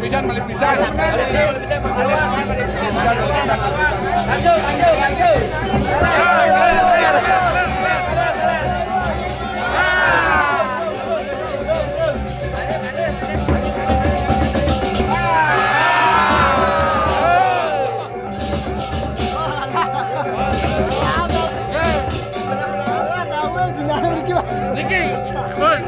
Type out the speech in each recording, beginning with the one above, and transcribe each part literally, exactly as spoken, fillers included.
Pisan, balik pisan. Niki, bos.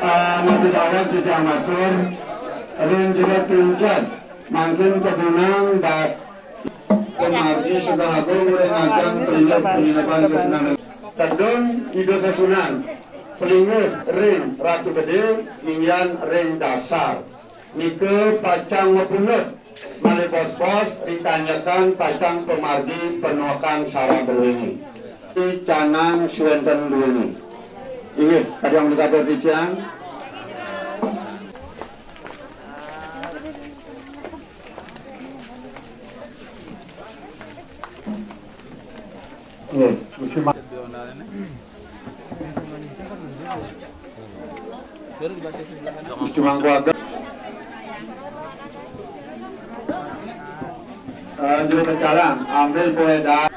Ah, matur dawuh, titiang matur. Ring jero puncak, mangkin pedunung dak kemargi Sugeng Agung ring ajeng penginapan kesenangan. Tedun Ida Sesuunan. Pelinggih ring Ratu Gede, inggian ring dasar. Nika pacang mapundut malih bos-bos, ring kanyekan pacang pamargi panuekan sarad druéné. Canang suénten druéné. Inggih, kadi ampun katur titiang. Nggih, Gusti Ma-, Gusti Mangku Agung. Eh, juru pecalang, ambil poé da-,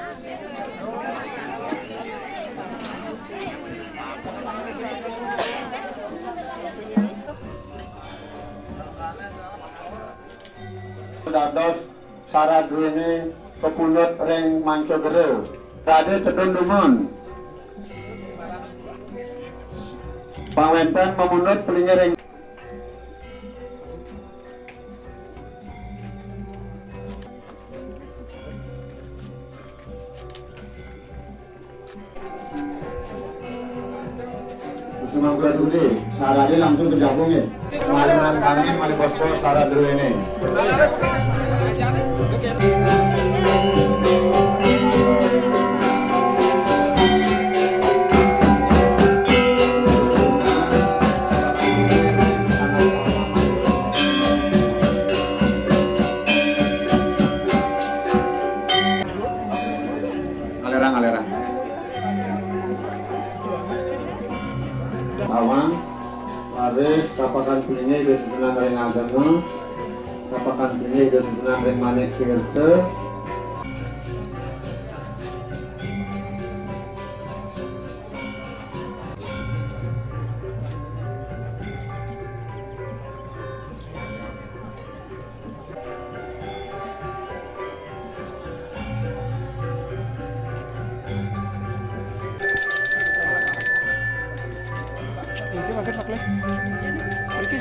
dados sarad druéné kapundut ring manca gera. Raja tedun dumun. Pang wénten mamundut pelinggih ring Semangkura Sudi, saradé langsung kagabung ya. Malih nangkangin, malih bos-bos sarad druéné. Alerang, alerang. Bawang, raris tapakan pinih ida susunan ring agama, tapakan pinih ida susunan ring manik tirta.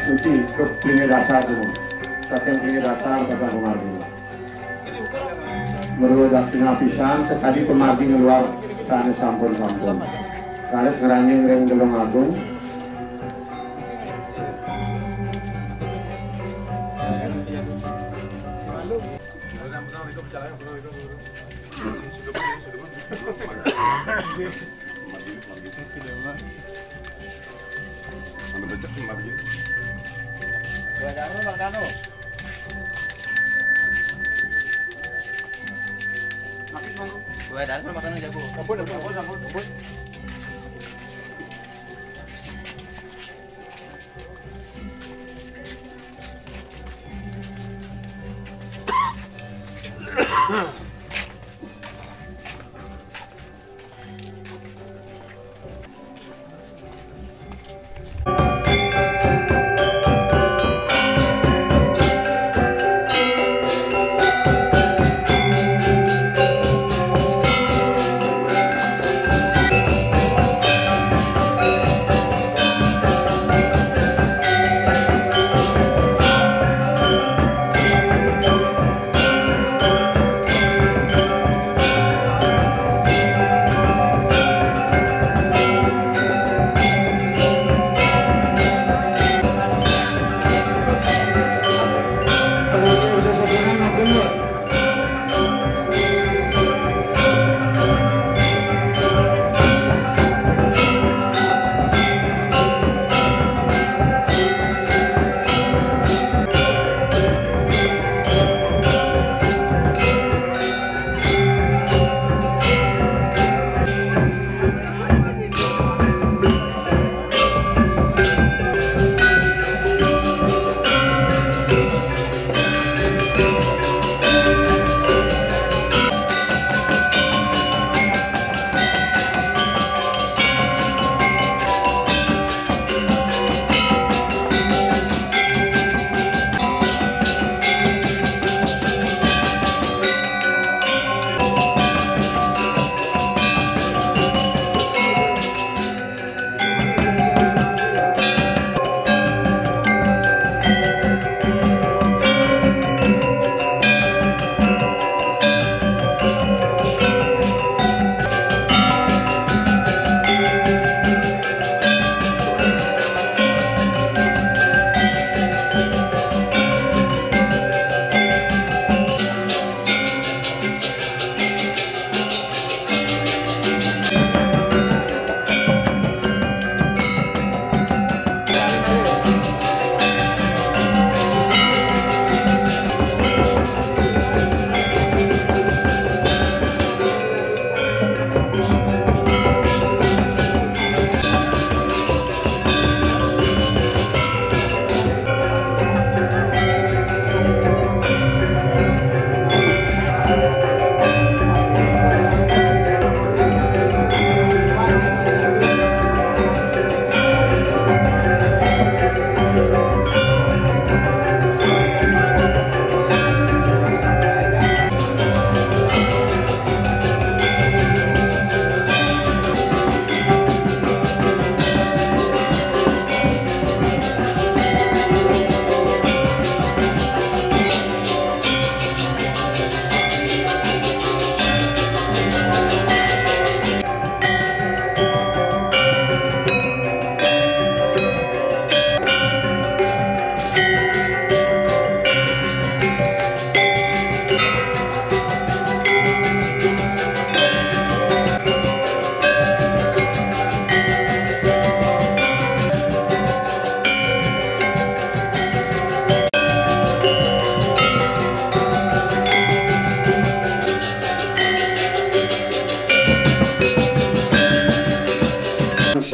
Suci, ke pinih dasar tu. Saking pinih dasar, kata Bung Arjuna. Merlu daksina pisan, sekadi pamargi luar sané sampun-sampun. Raris ngranjing ring Gedung Agung. Dua dangkal makan jago. Ampun, ampun, ampun, ampun, ampun.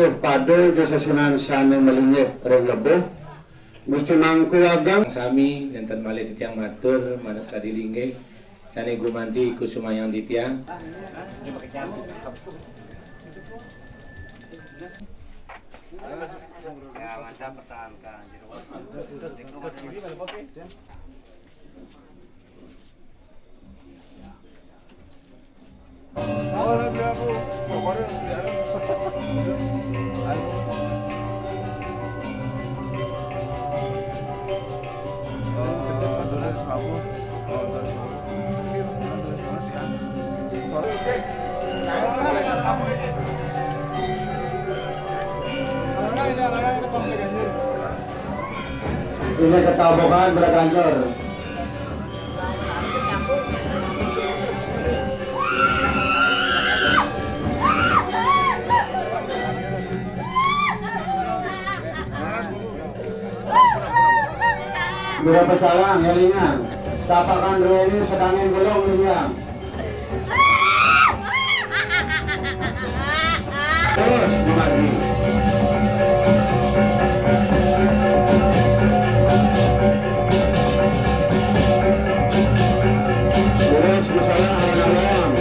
Pada sesusunan sane malinggih ring lebuh, Gusti Mangku Agang. Sami nenten malih titiang matur manut kadi linggih sane gumanti kusumayang titiang. Ya, mantap, pertahankan. Ini ketabokan berkantor. Berapa salah ngelingan. Tapakan rene sedangin belum linjang. Terus, Bupati. Terus, masalah orang awam.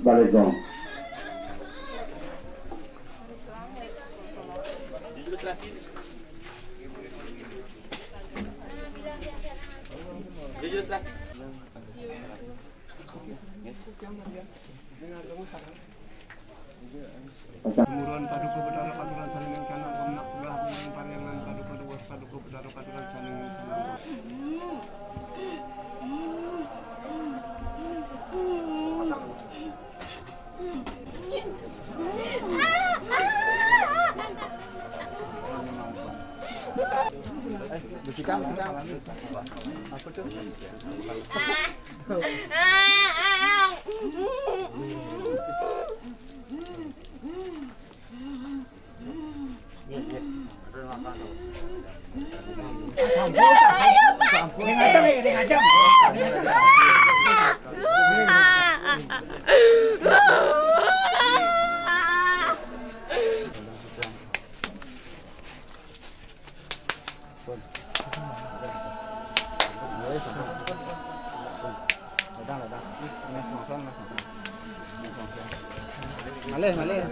Balik dong. Jujur, Sir. Muron Paduka Betara Paturan Saningan Kanang Komnak Sebelah Bulan Pariangan Paduka Dua Paduka Betara Paturan Saningan Kanang. Dia ngadang, eh, dia ngadang. Malih, malih.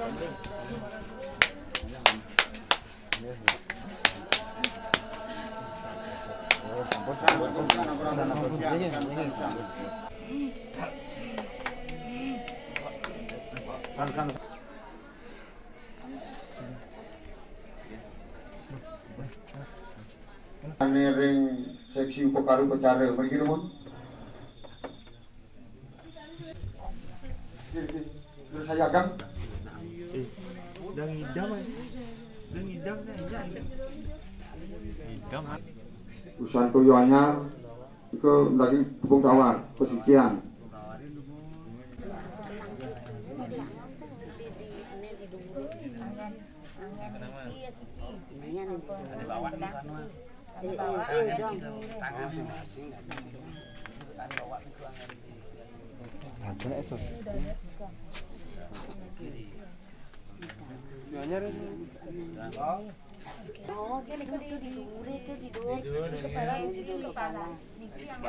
Ane ring seksi upakara upacara mriki nuwun. Terus saya akan. Udah ngidam, eh. Udah ngidam, dah, ngidam. Ngidam, ah. Usan toya anyar, iku daging tepung tawar, pesisian. Nah, kena esok. Oh, dia itu di duri, itu di duri. Kepala, itu kepala. Niki yang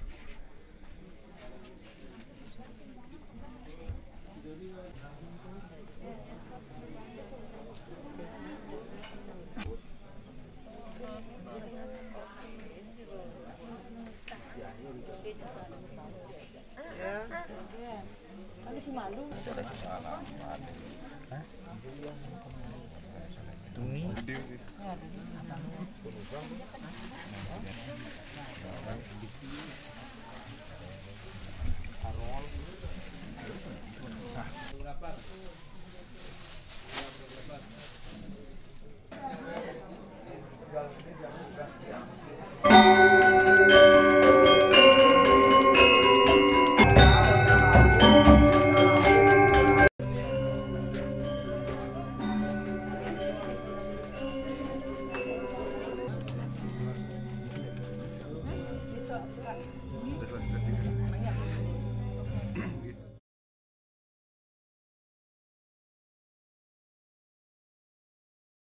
Berapa?